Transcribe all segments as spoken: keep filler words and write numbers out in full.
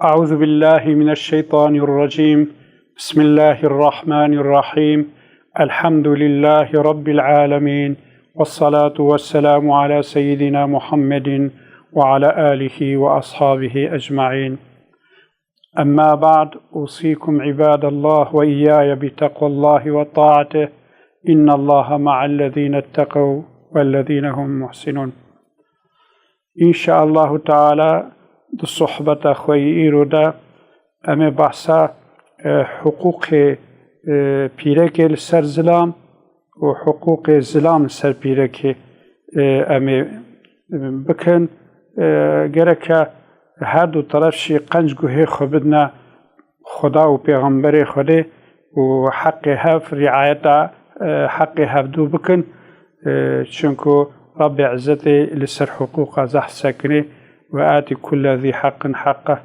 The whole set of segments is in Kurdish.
أعوذ بالله من الشيطان الرجيم. بسم الله الرحمن الرحيم. الحمد لله رب العالمين. والصلاة والسلام على سيدنا محمد وعلى آله وأصحابه أجمعين. أما بعد، أوصيكم عباد الله وإياي بتقوى الله وطاعته. إن الله مع الذين اتقوا والذين هم محسنون. Înşaallahu Teala di sohbeta xwe yî îro de em ê behsa, e, hiqûqê, e, pîrekê li ser zilam û hiqûqê zilam li ser pîrekê, e, em ê, e, bikin. E, gereke her du teref jî qenc guhê xwe bidine Xuda û Pêxemberê Xwedê û heqê hev, riayeta, e, heqê hevdû bikin. E, çunku Rabbê Izzetê li ser hiqûqa zehf sekinê, "Ve ati kulle zî heqqin heqqe."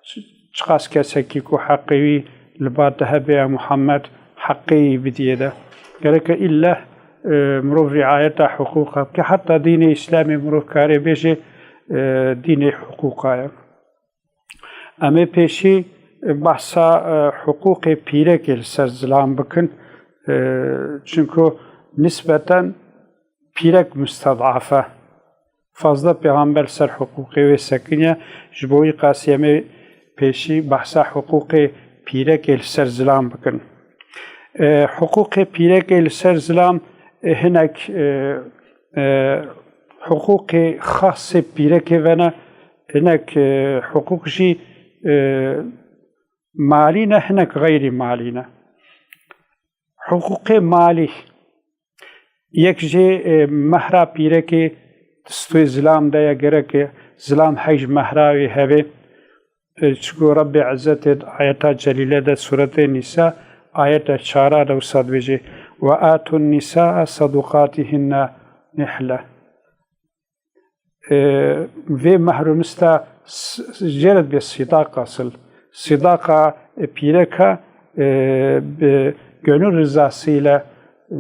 Ç-, çiqas kesekî ku heqê wî li ba te hebe ya Muhammed, heqê wî bidiyê de. Gereke îlle, e, mirov riayeta hiqûqa bike. Heta dînê Îslamê mirov karê bêje, e, dînê hiqûqa ye. Em ê pêşî, e, behsa, e, hiqûqê pîrekê li ser zilam bikin. E, çunku nisbeten pîrek mustedaf e. Fazla pêxember li ser hiqûqê wê sekiniye. Ji bo wî qasî em ê pêşî behsa hiqûqê pîrekê li ser zilam bikin. E, hiqûqê pîrekê li ser zilam, e, hinek, e, e, hiqûqê xasê pîrekê ve ne, hinek, e, hiqûq jî, e, malî ne, hinek xeyrî malî ne. Hiqûqê malî, yek jê, e, mehra pîrekê di stûyê zilam de ye, gereke zilam hej mehra wê hebe. E, çiku Rabbê Izzetê di ayeta celîle de, Sûretê Nîsa, ayeta çara de wisa dibêje, "Ve atun nîsaa sadukatihinne nihle." E, vê mehrûmista s-, jê re dibê sîdaqa sil. Sîdaqa, e, pîreka, e, bi gönül rızasıyla, e,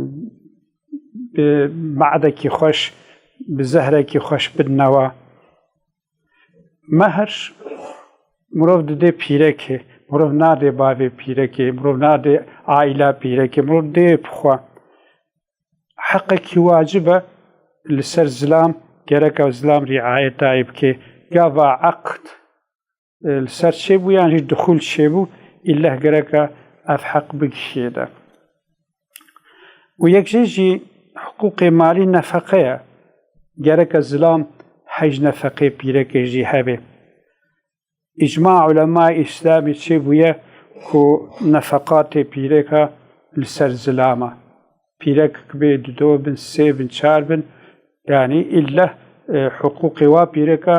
bi madekî xweş, bi zehrekî xweş bidnewa. Mehr mirov didê pîrekê, mirov nadê bavê pîrekê, mirov nadê aîla pîrekê, mirov dê bi xwe. Heqekî wacib e li ser zilam, gereka zilam riayeta wê bike. Gava eqd, e, li ser çêbû yan jî dixûl çêbû, îlleh gereka ev heq bigihê de. Û yek jê jî hiqûqê malî nefeqe ye. Gereke zilam hej nefeqê pîrekê jî hebe. Îcma ulemayê Îslamê çêbûye ku nefeqatê pîreka li ser zilam e. Pîrek bê du do bin, sê bin, çar bin, yanî îlleh, e, hiqûqê wa pîreka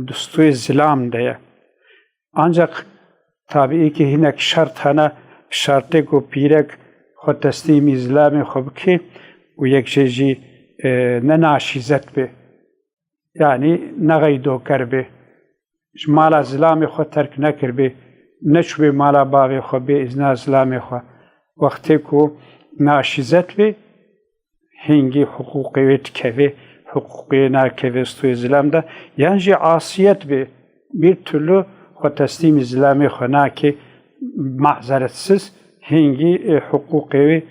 di stûyê zilam de ye. Ancaq tabiî ki hinek şert hene, şertê ku pîrek xwe teslîmî zilamê xwe bike û yek jê jî, e, ne naşîzet be. Yanî ne xeydoker bê. Ji mala zilamê xwe terk nekiribê, neçûbê mala bavê xwe bê îzna zilamê xwe. Wextê ku naşîzet bê, hingî hiqûqê wê dikeve, hiqûqê wê nakeve stûyê zilam de, yan jî asiyet bê, bir türlü xwe teslîmî zilamê xwe nake, mazeretsiz hingî, e, hiqûqê wê,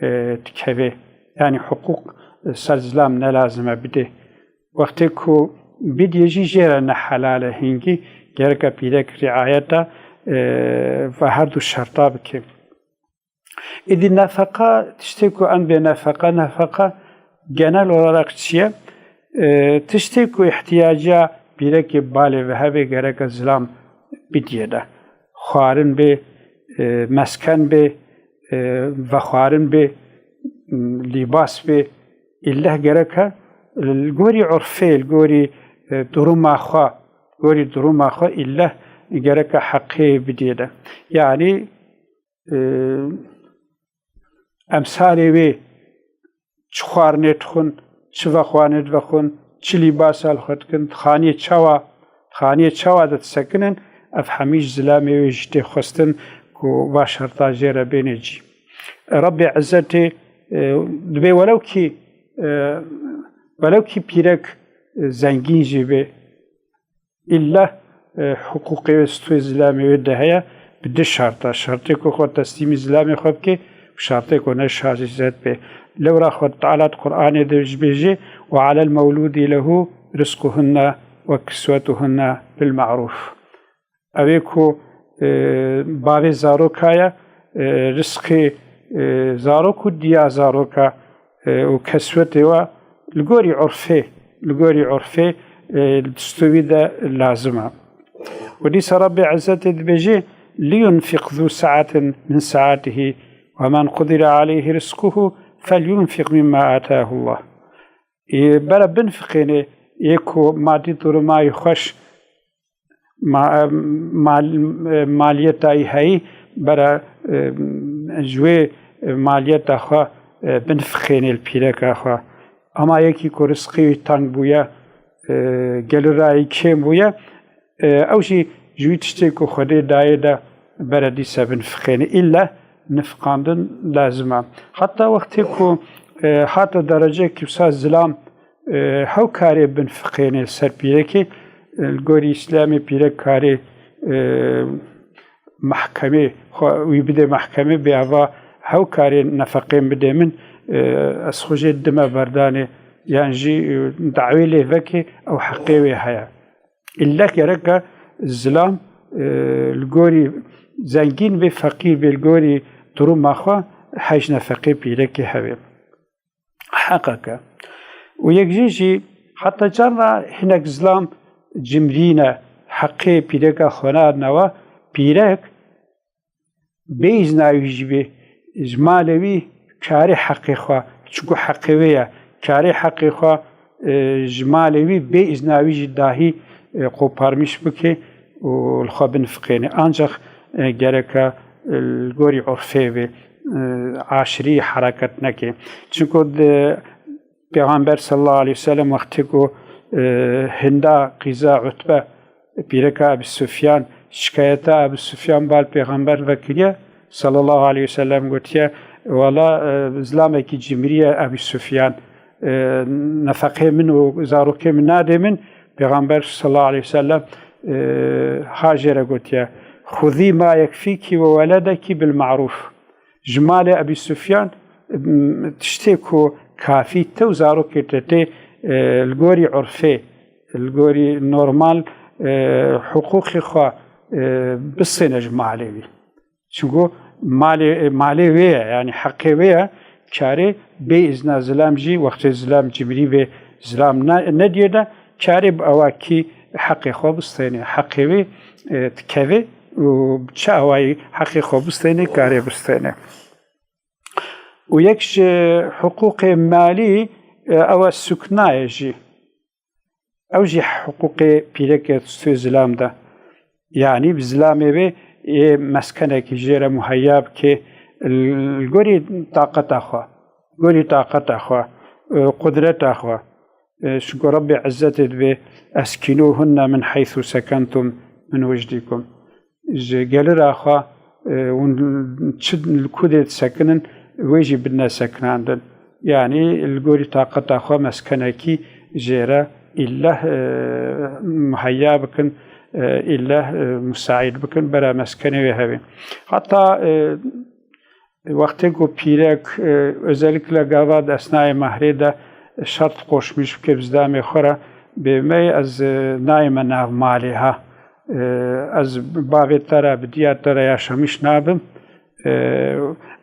e, dikeve. Yanî hiqûq, e, ser zilam ne lazim e bidê. Wextê ku bidiyê jî jê re ne helal e hingî, gereke pîrek riayeta, e, ve her du şerta bike. Îdî nefeqa, tiştê ku em bê nefeqa, nefeqa genel olarak çi ye? E, tiştê ku îhtiyaciya pîrekê balê ve hebe gereke zilam bidiyê de. Xwarin bê, e, mesken bê, e, vexwarin bê, m, lîbas bê, îlleh gereke li gorî urfê, li gorî, e, duruma xwe, gorî duruma xwe îlleh gereke heqê bidiyê de. Yanî, e, emsalê wê çi xwarinê dixwin, çi vexwarinê divexwin, çi lîbasa li xwe dikin, di xaniyê çawa, di xaniyê çawa de disekinin, ev hemî ji zilamê wê jî tê xwestin ku va şerta jê re bêne cî. Rabbê Izzetê, e, dibê welew kî, e, welew kî pîrek, e, zengîn jî bê, îlleh e, hiqûqê wê, stûyê zilamê wê de heye, bi du şerta. Şertê ku xwe teslîmî zilamê xwe bike, û şertê ku ne şahîzet be. Lewra Xwe Teala di Qur'anê de jî bêje, "Ve alel mewlûdî lehu rizquhunne ve kiswetuhunne bil ma'rûf." Ew ê ku, e, bavê zaroka ye, e, rizqê, e, zarok û diya zaroka, e, û keswetê wa li gorî urfê, li gorî urfê, e, li destû wî de lazim e. Û dîsa Rabbê Izzetê dibêje, "Liyunfiq zu sa'atin min sa'atihi ve men qudire aleyhi rizquhu felyunfiq mimma atahullah." Ê bere binfiqêne, ê ku madî duruma wî xweş, ma-, mal-, maliyeta wî heyî, bere, e, ji wê maliyeta xwe, e, binfiqêne li pîreka xwe. Ama yekî ku rizqê wî teng bûye, e, gelira wî kêm bûye, e, ew jî ji wî tiştê ku Xwedê dayê de bere dîse binfiqêne. Îlle nifqandin lazim e. Heta wextê ku, e, hate dereceyekî wisa zilam, e, hew karê binfiqêne ser pîrekê, e, li gorî Îslamê pîrek karê, e, mehkemê xwe wî bide mehkemê, bê eva hew karê nefeqên bide min, e, ez xwe jê dime berdanê, yan jî, e, dawê lê veke, ew heqê wê heye. Îlle gereke zilam, e, li gorî zengîn bê, feqîr bê, li gorî duruma xwe hej nefeqê pîrekê hebe. Heqek e. Û yek jî jî heta carna hinek zilam cimrî ne, heqê pîreka xwe nadine we, pîrek bê îzna wî jî bê, ji malê wî karê heqê xwe, çunku heqê wê ye, karê heqê xwe, e, ji malê wî bê îzna wî jî dahî, e, qoparmîş bike û li xwe binifiqêne. Ancax, e, gereke, e, li gorî urfê bê, e, aşirî hereket neke. Çunku di Pêxember sallallahu aleyhi ve sellem wextê ku, e, hinda qîza Utbe, pîreka Ebî Sufyan, şikayeta Ebî Sufyan bal Pêxember vekiriye, sallallahu aleyhi ve sellem gotiye, "Wela, e, zilamekî cimrî ye Ebî Sufyan, e, nefeqê min û zarokê min nadê min." Pêxember sallallahu aleyhi ve sellem, e, ha jê re gotiye, "Xuzî ma yekfîkî ve weledekî bil ma'rûf." Ji malê Ebî Sufyan, m, tiştê ku kafî te û zarokê te tê, e, li gorî urfê, li gorî normal, e, hiqûqê xwe, e, bistêne ji malê wî. Çunku malê, malê wê ye, yanî heqê wê ye, karê bê îzna zilam jî, wextê zilam cimrî bê, zilam ne-, nediyê de, karê bi ewa kî heqê xwe bistêne, heqê wê, e, dikeve û çi awayî heqê xwe bistêne, karê bistêne. Û yek ji hiqûqê malî, e, ew e suknayê jî. Ew jî hiqûqê pîreke stûyê zilam de. Yanî bi zilamê wê ê meskenekî jê re muheyya bike, li gorî taqeta xwe, gorî taqeta xwe, e, qudreta xwe. E, çunku Rebbê Izzetê dibê, "Eskînûhunne min heythu sekentum min wicdîkum." Ji gelira xwe, e, hûn çi li ku dê disekinin, wê jî bidine sekinandin. Yanî li gorî taqeta xwe meskenekî jê re îlleh, e, muheyya bikin, e, îlleh, e, musaîd bikin, bera meskenê wê hebe. Heta, e, Wextê ku pîrek, e, özellikle gava di esnayê mehrê de şert qoşmîş bike bi zilamê xwe re, bê me ez, e, nayême nav malê ha. E, ez bavê te re, bi diya te re yaşamîş nabim. E,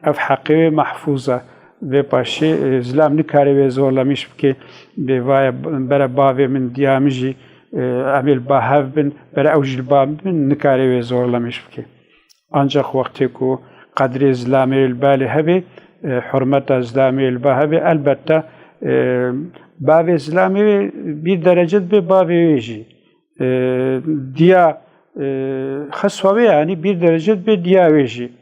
ev heqê wê mehfûz e. Vê paşê, e, zilam nikare wê zorlemîş bike. Bê vaye bere bavê min, diya min jî, e, em ê li ba hev bin, bere ew jî li ba min bin, nikare wê zorlemîş bike. Ancaq wextê ku qedrê zilamê li balê hebe, e, hurmeta zilamê li ba hebe, elbette, e, bavê zilamê bir derece dibe bavê wê jî. E, diya, e, xeswa wê, yanî bir derece dibe diya wê jî.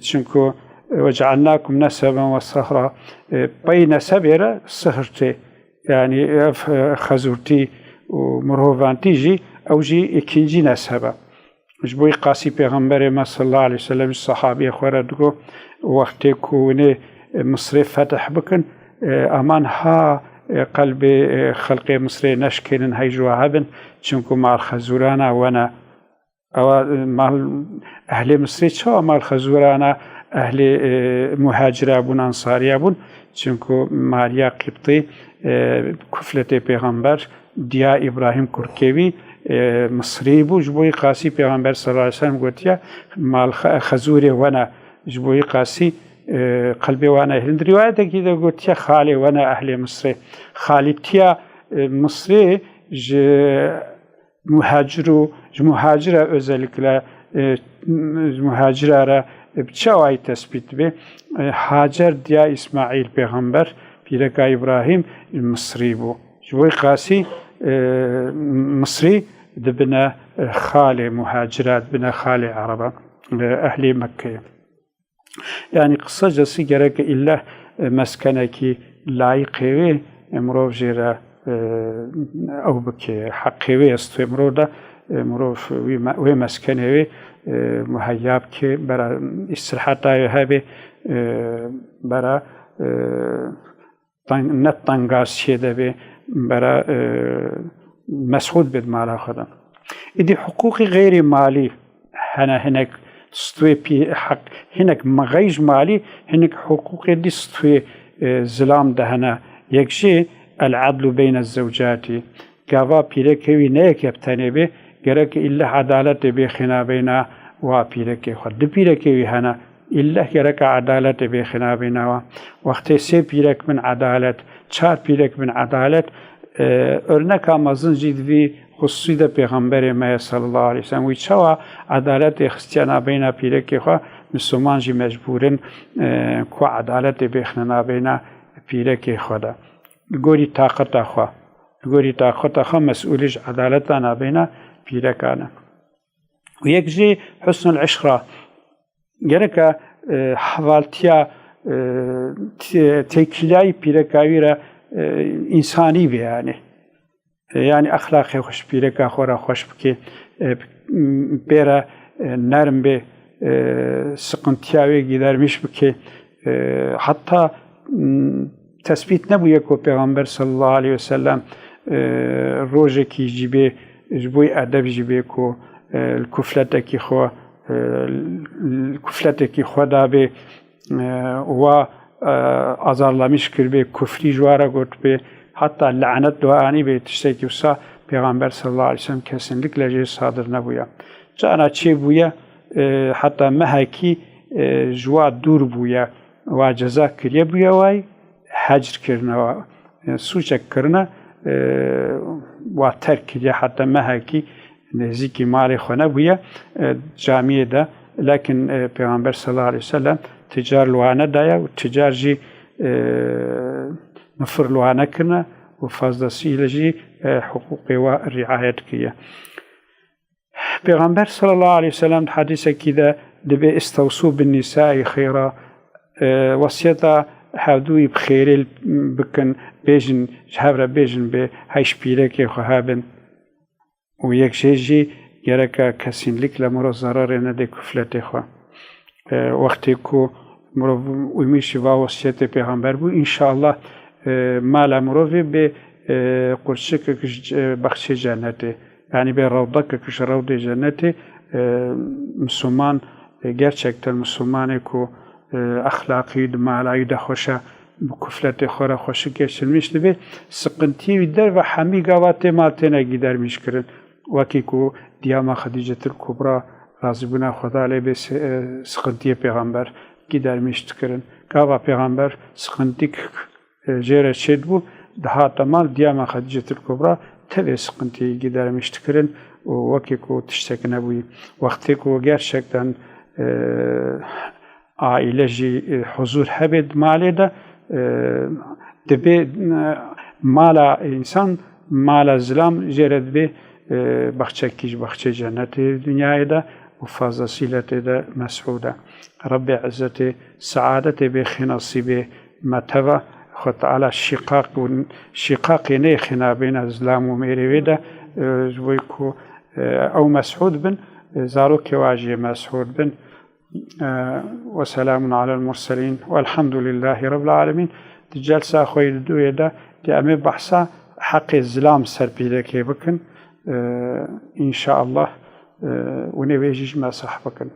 Çunku, e, "Ve cealnakum neseben ve sihra", e, pey nesebê re sihr tê. Yanî ev, e, xezûrtî û mirovantî jî, ew jî ikinci nesebe. Ji bo qasî Pêxemberê me sallallahu aleyhi ve sellem ji sahabiyê xwe re digo, wextê ku hûn ê Misrê fetih bikin, e, aman ha, e, qelbê, e, xelkê Misrê neşkênin, hey ji we hebin, çunku malxezûrana we ne. Ewa, e, mal, ehlê Misrê çawa mal xezûrana ehlê, e, muhacira bûn, ansariya bûn? Çimku Mariya Qibtî, e, kufletê pêxember, diya Îbrahîm kurkê wî, e, Misrî bû. Ji bo wî qasî pêxember sallallahu aleyhi ve sellem gotiye, mal xe-, xezûrê we ne. Ji bo wî qasî, e, qelbê we ne. Hind riwayetekî de gotiye, xalê we ne ehlê Misrê. Xalîtiya, e, Misrê ji muhacir û ji muhacira özellikle, e, ji muhacira re, e, bi çi awayî tespît dibe? E, Hacer diya Îsmaîl pêxember, pîreka Îbrahîm, Misrî bû. Ji bo qasî, e, Misrî dibine, e, xalê muhacira, dibine xalê Ereba, e, ehlê Mekkeyê. Yani kısacası gerek illa, e, meskenekî layîqê wê, e, mirov jê re, e, ew bike, heqê wê estê mirov de, e, mirov wî me-, wê meskenê wê, e, muheyya bike, bera îstirahatayê hebe, e, bera, e, teng-, ne tengasiyê de bê, bera, e, mesûd bê di mala xwe de. Îdî hiqûqê xeyrê malî hene, hinek stûyê pî-, heq, hinek me-, xeyr ji malî, hinek hiqûqê dî stûyê, e, zilam de hene. Yek jî el-edlu beyne zewcatî. Gava pîrekê wî ne yekê bi tenê bê, gerek îlleh edaletê bêxî nabeyna wa pîrekê xwe. Du pîrekê wî hene, îlleh gerek edaletê bêxî nabeyna wa. Wextê sê pîrek bin edalet, çar pîrek bin edalet, e, örneka mezin jî di vî xusûsî de pêxemberê me ye sallallahu aleyhi ve sellem. Wî çawa edaletê xistiye nabeyna pîrekê xwe, Misliman jî mecbûr in, e, ku edaletê bêxîne nabeyna pîrekê xwe de. Li gorî taqeta xwe. Li gorî taqeta xwe mesûlî ji edaleta nabeyna pîrekan e. Û yek jî husnul îşra. Gereka, e, hevaltiya, e, te-, têkîlayî pîreka wî re, e, însanî be yani. E, yani exlaqê xwe ji pîreka xwe re xweş bike, e, pê re, e, nerm be, e, siqintiya wê gidermîş bike. E, heta, m, tespît nebûye ku Pêxember sallallahu aleyhi ve sellem, e, rojekî jî bê, ji bo edeb jî bê ku, e, li kufletekî xwe, e, li kufletekî xwe dabê, e, wa, e, azarlamîş kiribê, kufrî ji wa re gotibê, heta lanet dua anîbê, tiştekî wisa Pêxember sallallahu aleyhi ve sellem kesinlikle jê sadir nebûye. Cana çêbûye, e, heta mehekî, e, ji wa dûr bûye. Wa ceza kiriye bûye wayî, hecr kirine wa, e, sûcek kirine, e, wa terk kiriye, heta mehekî nêzîkî malê xwe nebûye, e, camiyê de. Lakin, e, Pêxember sallallahu aleyhi ve sellem ticar li wa nedaye û ticar jî, e, nifir li wa nekirine û fazlasîle jî, e, hiqûqê wa riayet kiriye. Pêxember sallallahu aleyhi ve sellem di hedîsekî de dibê, "Îstewsû bin nîsaî xeyra", e, wesiyeta hevdûyî bi xêrê bikin, bêjin, ji hev re bêjin bê, hey ji pîrekê xwe hebin. Û yek jê jî gereke kesînlikle mirov zerarê nedê kufletê xwe. E, wextê ku mirov umî jî va wesiyetê pêxember bû, înşallah, e, mala mirovê bê, e, qurçikek ji, e, baxçê cennetê. Yani bê rewdekek ji rewdê cennetê, e, Müslüman, e, gerçekten Müslümanê ku, e, exlaqî di mala wî de xweş e, bi kufletê xwe re xweşik geçirmîş dibe, siqintiyê wî derve hemî gava tê mal têne gidermîş kirin. Wekî ku diyama Xedîcetil Kubra, razîbûna Xweda lê bê, se-, e, siqintiyê pêxember gidermîş dikirin. Gava pêxember siqintik, e, jê re çêdibû, dihate mal, diyama Xedîcetil Kubra tevê siqintiyê gidermîş dikirin û wekî ku tiştek nebûyî. Wextê ku gerçekten, e, aîle jî, e, huzûr hebe di malê de, e, dibê, e, mala însan, mala zilam jê re dibê, e, baxçekî ji baxçê cennetê dinyayê de û fazlasîle tê de mesûd e. Rebbê Izzetê seadetê bê xê nesîbê me teva. Xwe Teala şîqaq û şîqaqê neyê xê nabêne zilam û mêrê wê de, e, ji bo ku, e, ew mesûd bin, e, zarokê wa jî mesûd bin. E, ve selamun alel murselîn velhamdulîllahî rabbil alemîn. Di celsa xwe yê di duyê de, di em ê behsa heqê zilam ser pîrekê bikin. E, înşaallah û nê wê jî ji me sah bikin.